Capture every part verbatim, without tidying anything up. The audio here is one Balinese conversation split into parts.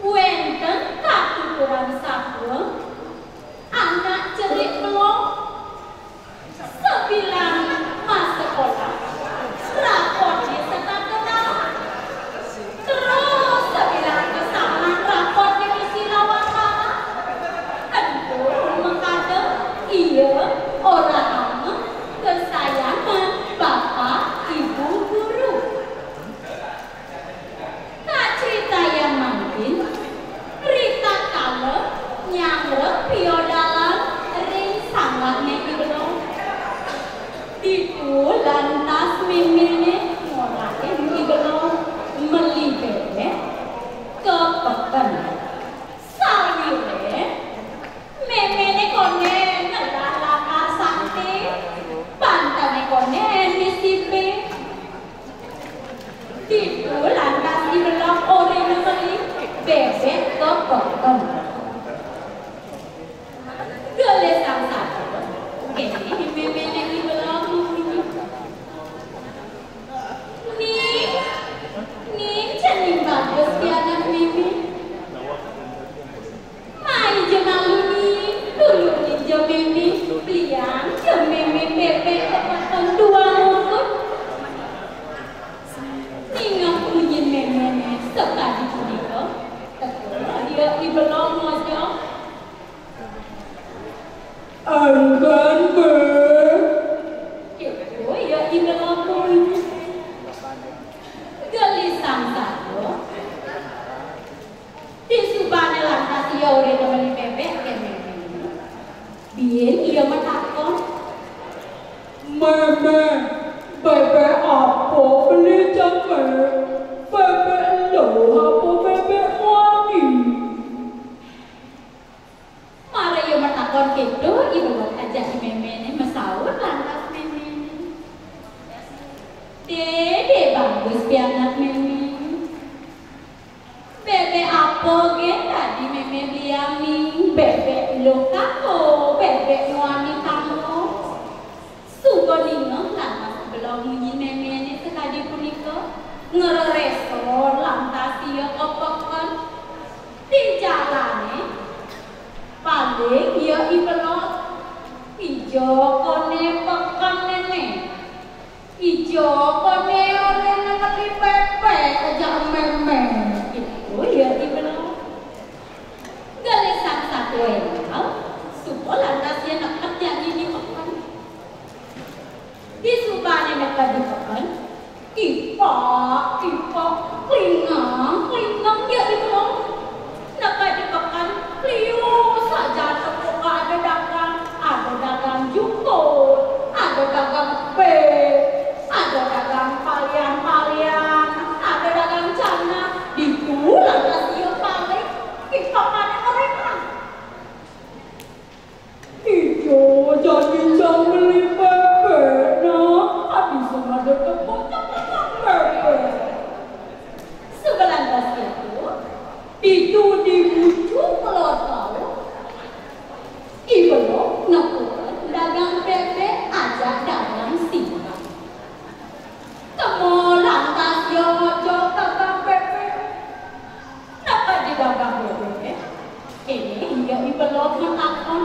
Wénten katuturan satua, anak cerik Belog, sabilang masekolah, rapotné setata dahat. Terus sabilang ka saman rapotné misi lawan laras. Ento makada ia orahanga kasayangan bapa ibu guru. Kacritayang mangkin, ritatkala nyanggra piodalan ring sanggahné I Belog. Ditu lantas méméné ngorahin I Belog meli bébék ka peken. Sawiréh méméné kondén ngelah lakar santé, bantené kondén misi bé. Ditu lantas I Belog orahina meli bébék ka peken. Gelisang satua, kéné méméné I Belog mamunyi. Ning, ning, cening bagus pianak mémé. Mai ja malu ning, tulungin ja mémé, beliang ja mémé bébék tepaton dua mungkut. Ningeh munyin méméné sakadi punika, teka ia I Belog ngojog. Éngkén, Bé. Kéto ia I Belog munyi. Gelisang satua. Disubané lantas ia orahina meli bébék kén méméné. Buin ia matakon. Mémé, bébék apa beli jang, Bé? Bébék eluh apa bébék muani? Mara ia matakon kéto, I Belog ajak I méméné masaut lantas méméné. Dédé bagus pianak mémé. Bébék apa gén dadi mémé beliang ning? Bébék eluh kanggo, bébék muani kanggo. Suba ningeh lantas I Belog munyin méméné sakadi punika, ngreresor lantas ia ka peken. Di jalané, paling ia I Belog, ija koné peken néné. Ija koné orahina meli bébék ajak mémé. Kéto ia I Belog. Gelisang satua énggal, suba lantas ia neked jani di peken. Disubané neked di peken, kipak, kipak, klingang, klingang ia I Belog. Neked di peken, liu sajan tepuk ada dagang, ada dagang jukut, ada dagang bé, ada dagang palian-palian, ada dagang canang. Ditu lantas ia paling, kipakané ngerékang. Ija jani jang meli bébék, nah, adi sing ada tepuk tepuk bébék. Suba lantas kéto, ditu di ujung pelod laut, I Belog nepukin dagang bébék ajak dagang singkang. Kema lantas ia ngojog dagang bébék. Neked di dagang bébék, kéné ia I Belog matakon.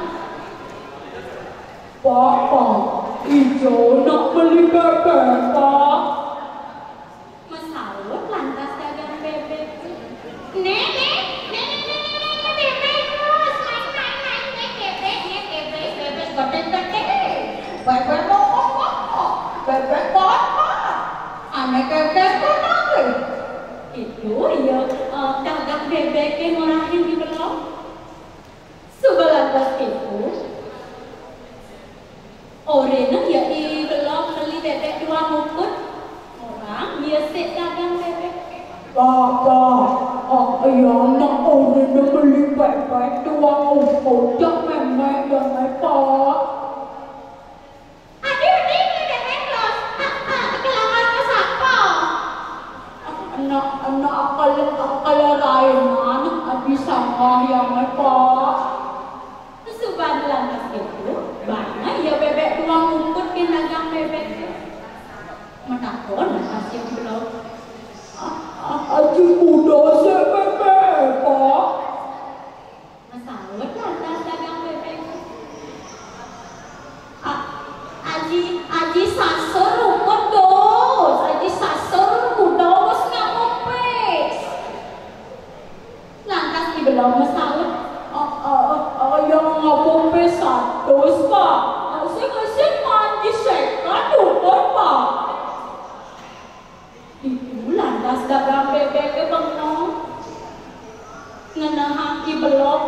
Pak, Pak, ija nak meli bébék, Pak. Masaut lantas dagang bébék. Né, né, né, né, né, né, né, bébék, Bos. Mai, mai, mai, né, bébék, né, bébék, bébék gedé-gedé. Bébék bokok-bokok. Bébék bokok. Ané kékér kékér. Kéto ia, eh, dagang bébéké ngorahin I Belog. Suba lantas kéto, orahina ia I Belog meli bébék dua mungkut. Ngorahang ia sik dagang bébék. Pak, Pak, ah, ia nak orahina meli bébék dua mungkut, jak mémé, mémé, Pak. Adi, adi, né bébék, Bos. Ah, ah, kelangan sapa? Enak, enak akal, akal rainan, adi sanggah yang apa? Suba lantas kéto, bana ia bébék dua mungkut kén dagang bébék. Matakon lantas ia I Belog. Ah, Kuda sik bébék, Pak. Masaut lantas dagang bébék. A-, Aji, Aji Sasur rukun dos, Aji Sasur kuda wis ngapupis. Lantas Ki Belog masaut, "Oh, oh, oh, yang ngapupis satus, Pak. Sing, sing manji sékad ukur, Pak." Ditu lantas dagang bébéké bengong. Ngenehang Ki Belog.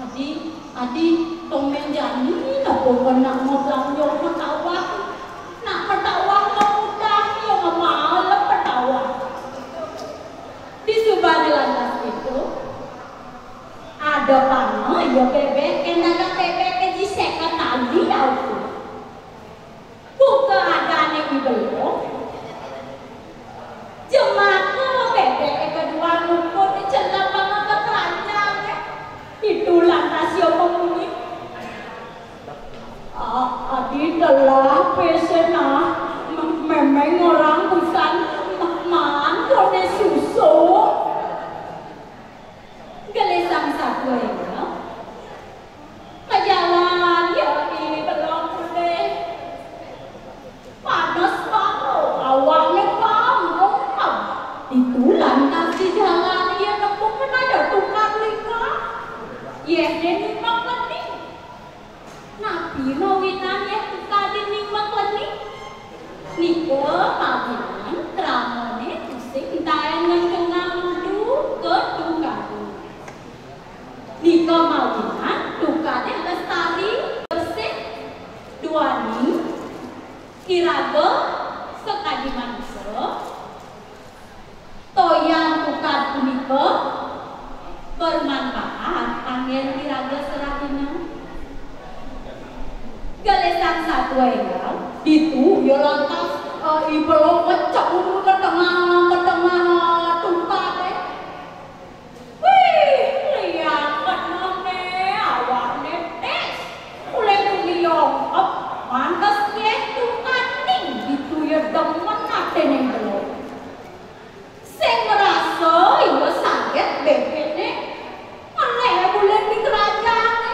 "Adi, Adi, tombén jani napa kena mablanja matawah? Nak matawah mudah, ya ngamalem matawah." Disubané lantas kéto, adepanga ia bébék, kén dagang bébéké ji sékad tali aukud. Buka adané Ki Belog. Jemaka bébéké kadua rukun, celepanga ka kranjangé. Ditu lantas ia mamunyi, "A-, Adi telah pesenah, m-, mémé ngorang busan, ma-, maan koné susu." Gelisang satua ia. Majalan ia Ki Belog mulih. Panas baru, awakné panggung. Ditu lantas di jalan ia nemu ada tukad lingga. Yéhné nimbak leni. Napi mawinan yéh tukadé nimbak leni? Nika mawinan kramané tusing taén ngentungang ludu ka tukadé. Nika mawinan tukadé lestari bersih, duaning iraga sakadi manusa. Toyan tukad punika bermanfaat anggén iraga serahina. Gelisang satua énggal, ditu ia lantas, eh, I Belog ngecebur ka tengah, ka tengah tukadé. Wih, liang kenehné, awakné tis. Ulih tuni ongkep, mantes yéh tukad ning, ditu ia demen atiné I Belog. Sing ngrasa ia saget bébékné ngelék buin di kranjangé.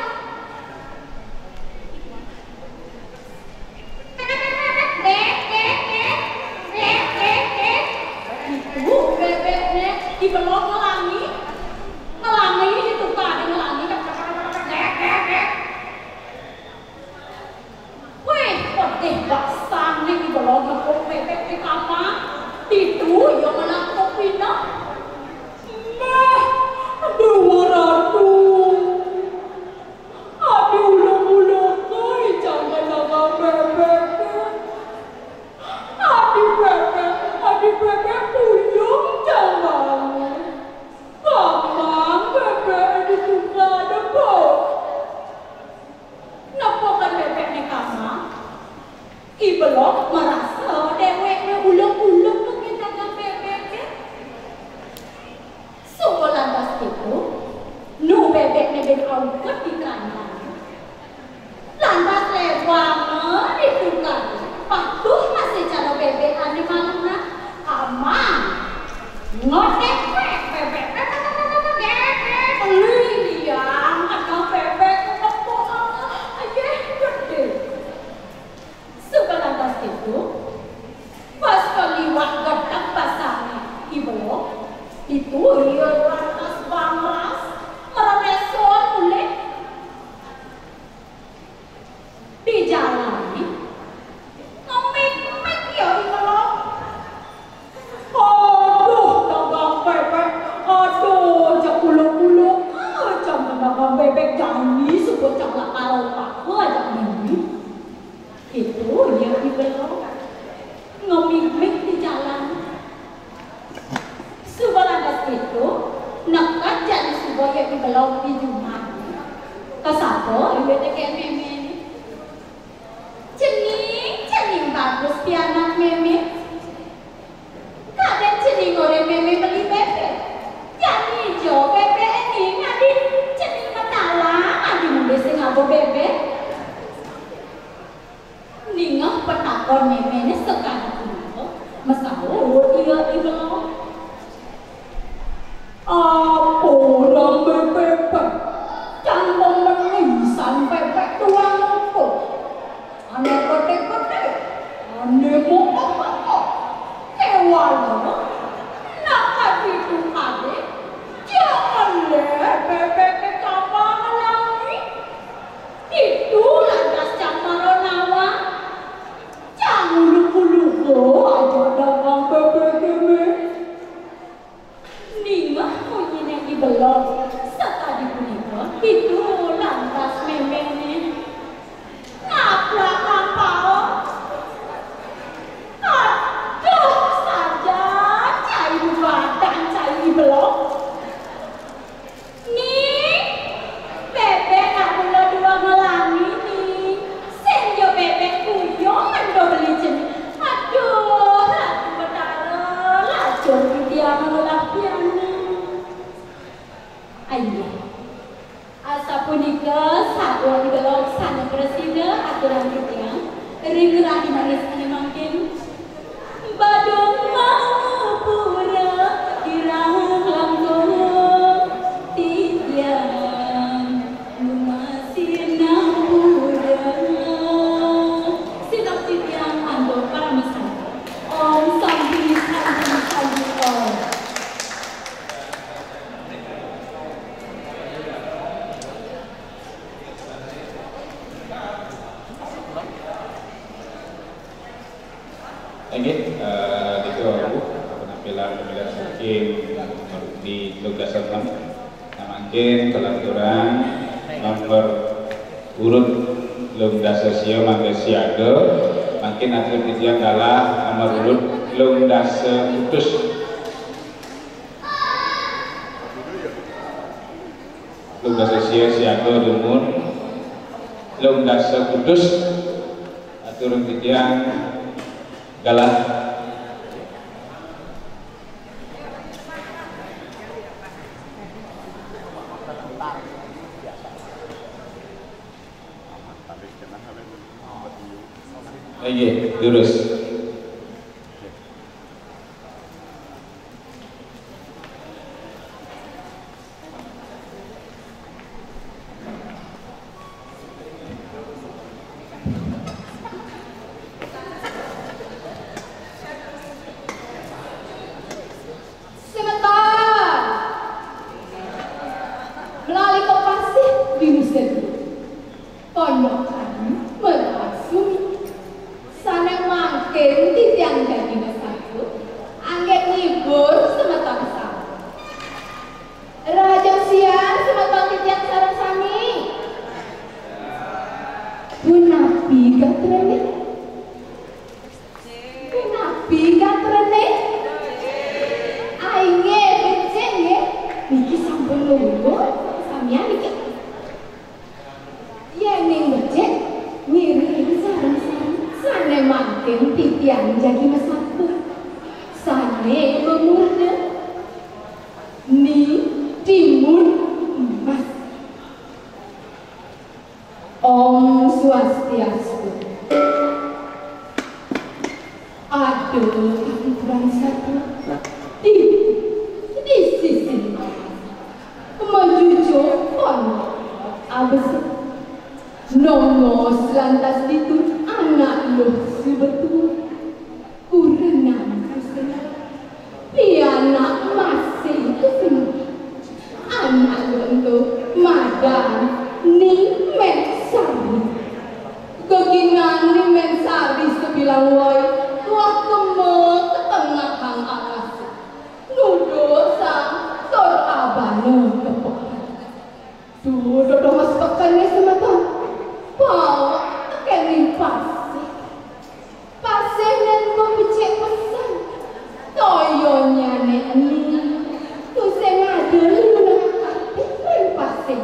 Bék, bék, bék, bék, bék, bék. Ditu bébékné I Belog ngelangi, ngelangi di tukadé ngelangi. Bék, bék, bék. Wéh, pedih basangné I Belog nepuk bébék di kamar. Ditu ia ngelakuk pineh. "Méh, Déwa Ratu. Adi uluk-uluk, icang kenehang bébék. Adi bébék, adi bébék puyung, icang bangun. Kamang bébék di tukadé, Mbok." Nepukin bébékné kamang, I Belog marasa déwékné uluk-uluk kén dagang bébéké. Suba lantas kéto, nu bébékné buin aukud di kranjang. Lantas lebanga di tukadé, patuh masih cara bébékané malunan. "Kamang, ngoték wéh bébék, bébék, bébék, bébék, beli liang, ada bébék, kepok, ayéh gedé." Suba lantas kéto, pas kaliwat gedeg basangné I Belog, ditu ia lantas bangras, mremeson mulih. Di jalané, ngemig-mig ia I Belog. "Aduh, dagang bébék, aduh, jak uluk-uluk, ah, jak dagang bébék jani, suba jak lakar opak, ah, jak mimih." Kéto ia I Belog ngemig-mig di jalan. Suba lantas kéto, neked jani suba ia I Belog di jumah. Kasapa ia tekén méméné? "Cening, cening bagus pianak mémé. Kadén cening ngorahin mémé meli bébék. Jani ja bébék ené, adi cening matalang, adi mula sing ngaba bébék." Ningeh patakon méméné sakadi punika, masaut ia I Belog. Belog, sakadi punika, Kidul lantas méméné. Ngaprak-ngapaon. Aduh, saja cai bubatan cai Belog. Ning, bébék nak mula dua ngelangi, Ning. Sing ja bébék kuyung ento beli cening. Aduh, Ratu Betara, lacur titiang ngelah pianing. Ayo. Asapunika satua Belog sané prasida aturang titiang ring rahinané sané mangkin. Badung mapura kirang langkung titiang lumasinampura. Sineb titiang antuk paramasanti. Om Santi, Santi, Santi, Om. Inggih, eh, niku, Bu, penampilan-penampilan saking di tugas enam. Nah, mangkin kalaturang nomor urut lung dasa sia mangga siaga, mangkin atur titiang galah nomor urut lung dasa kutus. Lung dasa sia siaga dumun, lung dasa kutus atur titiang galah. Inggih, durus. Semeton! Melali kopasih di musim. Pondokan merasumi. Sané mangkin titiang jagi masaku, anggén ngibur semeton sami. Rahajeng siang semeton titiang sareng sami. Punapi gatrané? Punapi gatrané? Ai nggih, becik nggih. Niki sampun luhur, samian niki. Yéning becik, ngiring sareng-sareng. Sané mangkin titiang jagi masaku. Sané mamurda Ni Timun Emas. Om Swastiastu. Aduh, ampura satu. Di, di sisi majujuk pon abesik. Nongos lantas ditu anak luh si betuh. Kurenan kasena. Pianak masih kesini. Anak luh ento madan Ni Mén Sari. Geginan Ni Mén Sari sabilang wai tuah kema ka tengahang alas. Nuduk sang tur abana ka peken. Duh, dodongos pekené semeton. Paek tekén Ni Pasih. Pasih nén becik pesen. Toyonyané Ni. Tusing ada luna katih ring pasih.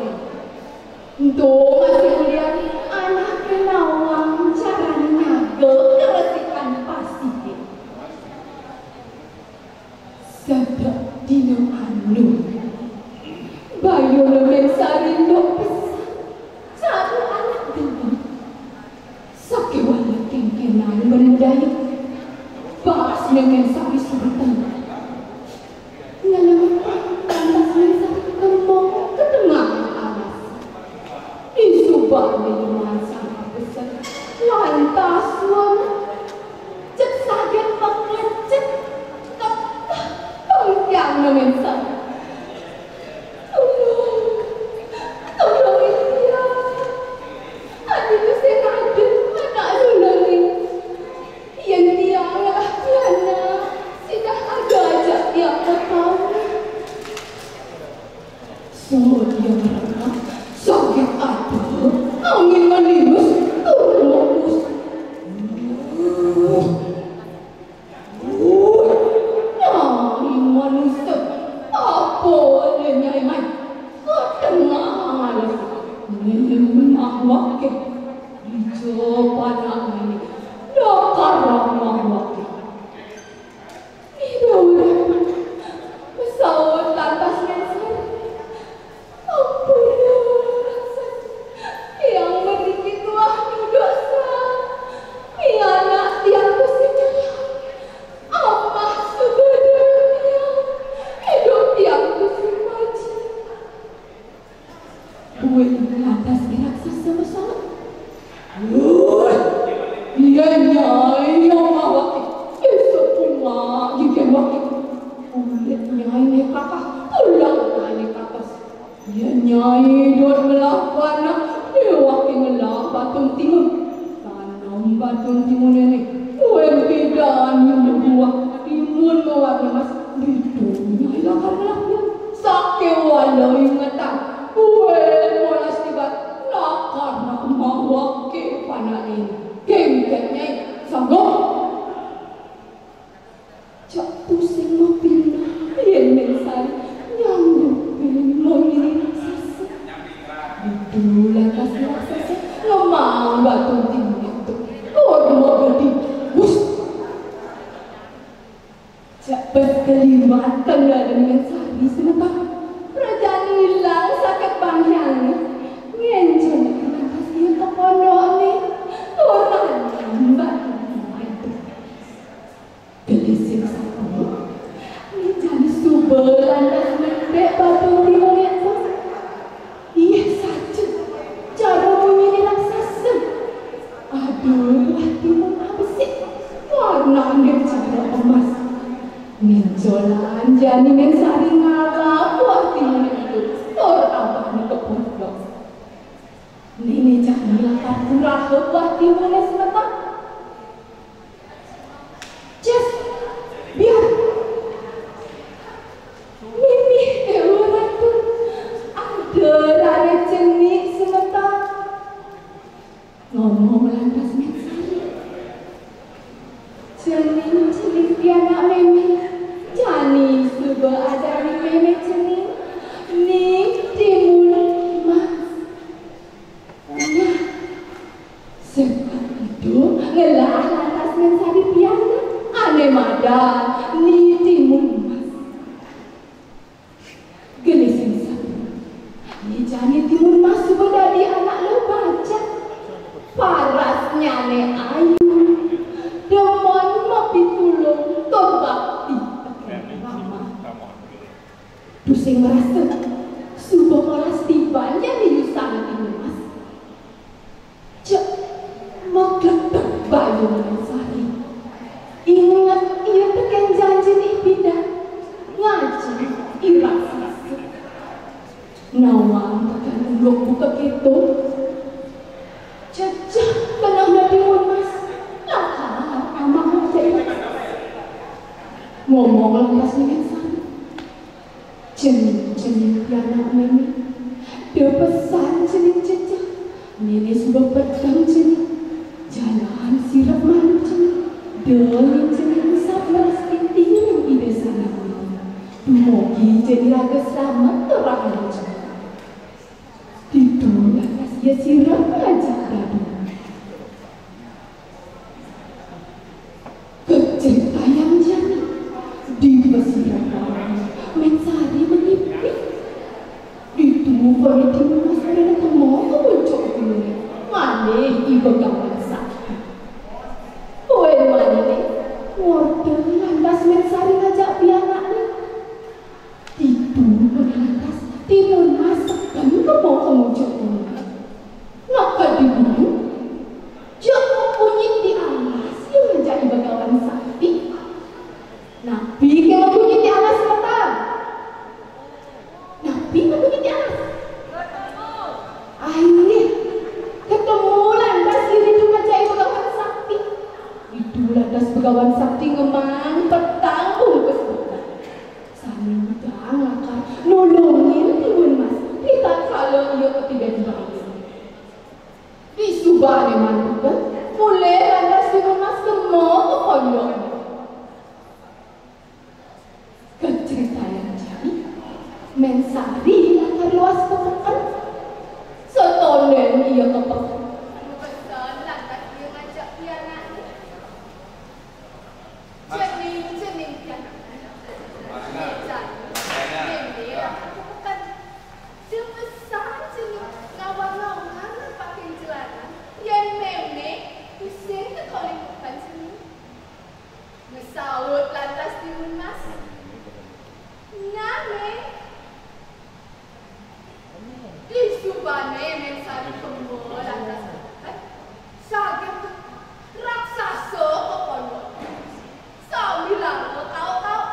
Ento masih ulian anaké nawang carané nyaga karesikan pasihé. Sedek dina anu, bayuné Mén Sari nduk pesan, cara anak dini. Sakéwala kénkénang bendaya, baasné Mén Sari suba tentrem. Ngenemetan lantas Mén Sari kema ka tengah alas. Disubané Mén Sari pesan, lantas suana. Cék saget pengecék, kekeh tongkiang Mén Sari. Tulung, tulung tiang. Adi tusing ada anak sulengé. Yén tiang ngelah pianak, sida ada ajak tiang ka kaum. Sadia merangkak, saget ada, angin manirus, tur meletus. Nyai manusa, apa ada nyai mai? Katengah alas, ngenah wake, dija panak nini, lakar ramah wake. Ida urang, besaut lantas Mén Sari. Ampura, raksasa. Tiang mriki tuah nyuduh sah. Pianak tiang tusing ngelah. Amah suba daya tiang. Idup tiang tusing maji. Buin lantas i raksasa masaut. Woi, yén nyai amah wake, isa punga gigih wake. Kulit nyai né kakah, tulang nyai né katos. Yén nyai dot ngelah panak, déwék ngelah batun timun. Tanem batun timun éné, buin pidan mabuah, timun mawarna emas, ditu nyai lakar ngelah pian. Sakéwala ingetan, buin molas tiban, lakar ramah wake panakné. Kéngkén nyai, sanggup? Cék tusing mapineh yén Mén Sari nyanggupin manggiling raksasa. Ditu lantas raksasa ngemang batun timun ento. Tur magedi, wus. Cék bes kaliwat tengah Mén Sari semeton. Rajané ilang saket bangkiané. Ngénjén lantas ia ka pondokné. Tur nangkep batun timun ento. Gelis sing satu, Ni Jani suba lantas mendek batun timun ento. Inggih saja, cara munyiné raksasa. Ada buah timun abesik, warnané cara emas. Ngenjolan jani Mén Sari ngalap buah timun ento, tur abahné ka pondok. Ni Jani lakar kuraha buah timuné semeton. Ces, biar. Mimih, Déwa Ratu. Ada rané cenik semeton. Ngomong lantas Mén Sari. Cening, cening pianak mémé. Jani suba adanin mémé cening. Ni timun mas. Nah, sekat ditu ngelah lantas Mén Sari pianak, ané madan Ni Timun Mas. Gelis sing satu, Ni Jani Timun Mas suba dadi anak luh bajang. Parasnyané ayu, demen mapitulung tur bakti tekén rama. Tusing marasa suba molas tiban jani yusana Timun Mas. Cek, makletek bayu Mén Sari. Inget ia tekén janjiné I Pidan, ngajak i raksasa. Nawang tekén unduk buka kéto. Cecah kenehna Timun Mas. Lakar amah ngajak i raksasa. Ngomong lantas Mén Sari. Cening, cening pianak mémé. Da pesan cening cecah. Mémé suba peteng cening. Jalan sirep malu cening. Da nyén cening sap meras titi ring Ida Sang Hyang Widhi. Dumugi cening raga slamet tur rahayu cening. Ditu lantas ia sirep ngajak dadua. Kecritayang jani, di pasirapan, Mén Sari mangipin. Ditu koné Timun Mas kema ka muncuk gunungé, ngalih I Begawan Sakti. Buin maniné, ngorta lantas Mén Sari ngajak pianakné. Ditu koné lantas Timun Mas seken kema ka muncuk gunungé. Neked di gunung, jeg makunyit di alas ia ngajak I Begawan Sakti. Napi ké makunyit di alas, Mata? Napi makunyit di alas? Ai, ketemu lantas ia ditu Mén Sari lakar luas ka peken. Satondén ia ka peken, mabesen lantas ia ngajak pianakné. Cening, cening pianakné. Jani, mémé lakar ka peken. Jang pesan cening ngawang-ngawang nampakin jelanan yén mémé tusing teka uli peken, cening. Masaut lantas Timun Mas. Nah, Mé. Disubané Mén Sari kema lantas ka peken, saget raksasa ka pondok. Sambilanga kauk-kauk.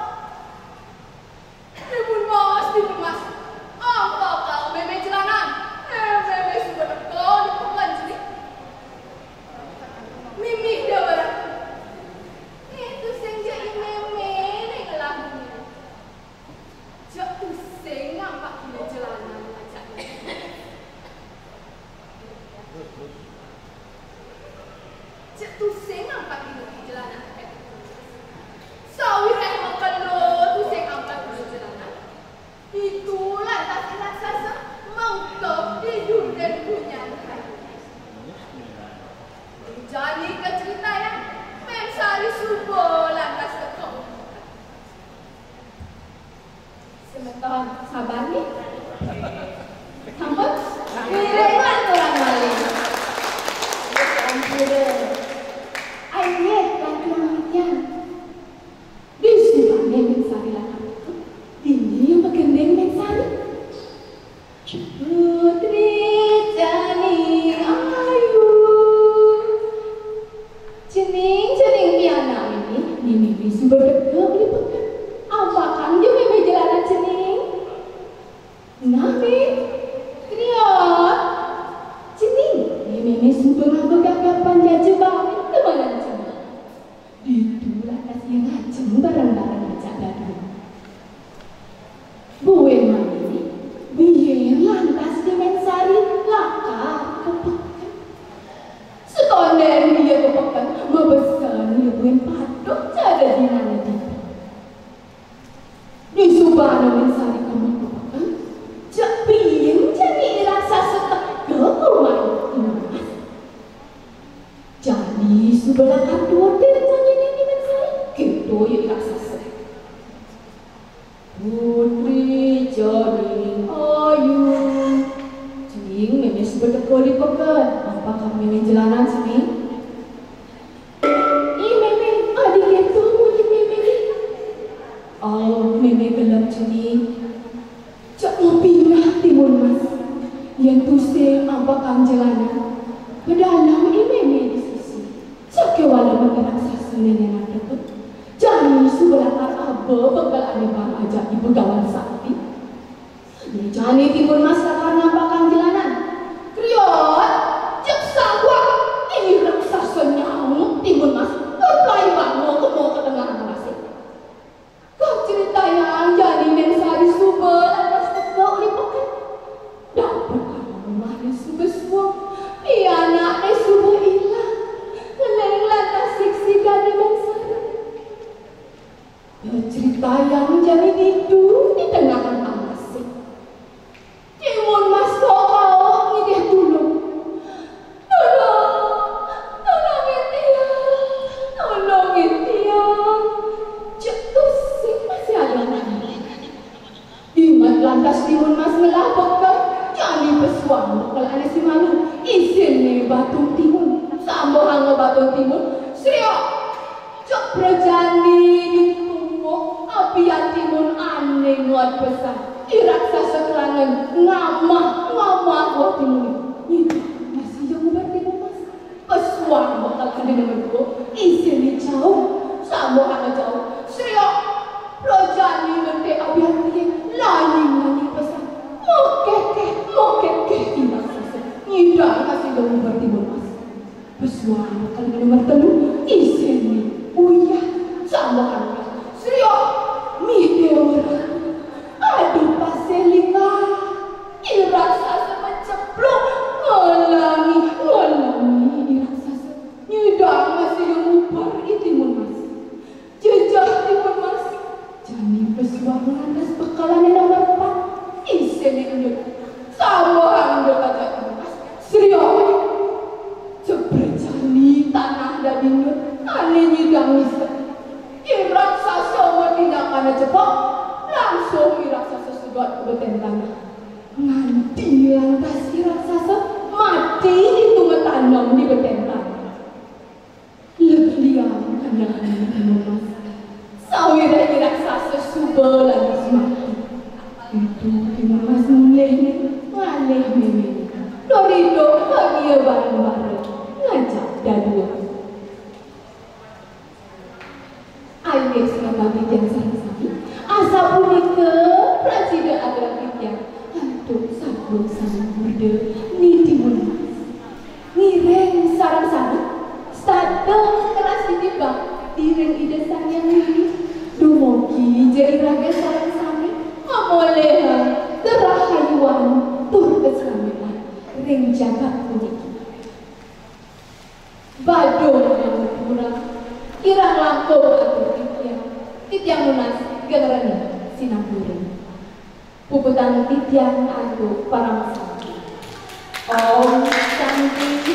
Timun Mas, Timun Mas. Ampakang mémé jelanan. Mémé suba teka uli peken, cening. Mimih Déwa Ratu. Né tusing ja i mémé né ngelah dunya. Ja tusing nampakin jelanan ajak. Ja tusing nampakin jelanan. Sawiréh makelo tusing nampakin jelanan. Ditu lantas i raksasa mengkeb di dundén bunyan kayu. Jani kacritayang, Mén Sari suba lantas teka. Semeton, sabar nggih. Sampun? Ngiring lanturang malih. Ampura. Inggih, lanturang titiang. Disubané Mén Sari lakar teka, dini magending Mén Sari. Putri Cening Ayu. Cening, cening pianak mémé, né mémé suba teka uli peken. Ampakang ja mémé jelanan, cening. Nah, Mé. Kriot. Cening, né mémé suba ngaba gagapan jaja baé, demenan cening. Ditu lantas ia ngajeng bareng-bareng ajak dadua. Buin mani, biin lantas Mén Sari lakar ka peken. Satondén ia ka peken, mabesen ia buin patuh ja dadinana ditu. Disubana Mén Sari kema ka peken, jeg biin jani i raksasa teka ka umah Timun Mas. Jani suba lakar tuutin munyiné Mén Sari, kéto ia i raksasa. Putri Cening Ayu. Cening, mémé suba teka uli peken. Ampakang mémé jelanan, cening? Ih, mémé, adi kéto munyin mémé. Oh, mémé gelem, cening. Jeg mapineh Timun Mas. Yén tusing ampakang jelanan, pedalem i mémé di sisi. Sakéwala mani raksasa né nyén teka. Jani suba lakar aba bekel ané bang ajak i Begawan Sakti. Né jani Timun Mas lakar nampakang jelanan. Kriot, jeg sangguak i raksasa nyauk Timun Mas, tur plai banga kema ka tengah alasé. Kacritayang jani Mén Sari suba lantas teka uli peken. Dapet ané umahné suba suang, pianakné suba ilang. Ngeling lantas sigsigan Mén Sari. Kacritayang jani ditu di tengahan alasé. Timun Mas kauk-kauk ngidih tulung. "Tulung, tulungin tiang, tulungin tiang." Jeg tusing masih ada nangis. Inget lantas Timun Mas ngelah bekel, jani pesuang bekel ané si malu. Isinné batun timun. Sambuhanga batun timun, sriok. Jeg prajani ditumpuk, abian timun ané ngot pesan. I raksasa kelangen ngamah, ngamah buah timun. Nyidang masih ja nguber Timun Mas. Pesuang bekel ané nomor dua, isinné jaum, sambuhanga jaum. Sriok, prajani mentik abian tiing, lanying-lanying pesan. Mokekeh, mokekeh i raksasa. Nyidang masih ja nguber Timun Mas. Pesuang bekel ané nomor telu, isinné uyah, sambuhanga. Sriok, mih Déwa Ratu. Aduh, pasih lingah. I raksasa macepluk, ngelangi, ngelangi i raksasa. Nyidang masih ja nguber i Timun Mas. Jejeh Timun Mas. Jani pesuang lantas bekel ané nomor empat. Sri Endut. Sama Endut aja emas. Sri apa? Jebrejani tanah dadi Endut. Ane nyidang ngisep. I raksasa matindakan cepet. Langsung i raksasa sedot ke beten tanah. Nganti lantas i raksasa mati ditu matanem di beten tanah. Lega liang kandangan Timun Mas. Sawireh i raksasa suba lantas mati. Ditu Timun Mas mulih ngalih meme. Tur idup bagia bareng-bareng ngajak dadua. Inggih sinambi titiang sareng sami. Asapunika prasida aturang titiang antuk sampun sami murda Ni Timun Mas. Ngiring sareng sami setata ngrastiti bakti ring Ida Sang Hyang Widhi. Dumugi ja iraga sareng sami mamolihang kerahayuan tur kaslametan ring jagat puniki. Badung mangut murah, kirang langkung atur titiang, titiang nunas geng rena sinampura. Puputang titiang antuk parama santi. Om Santi,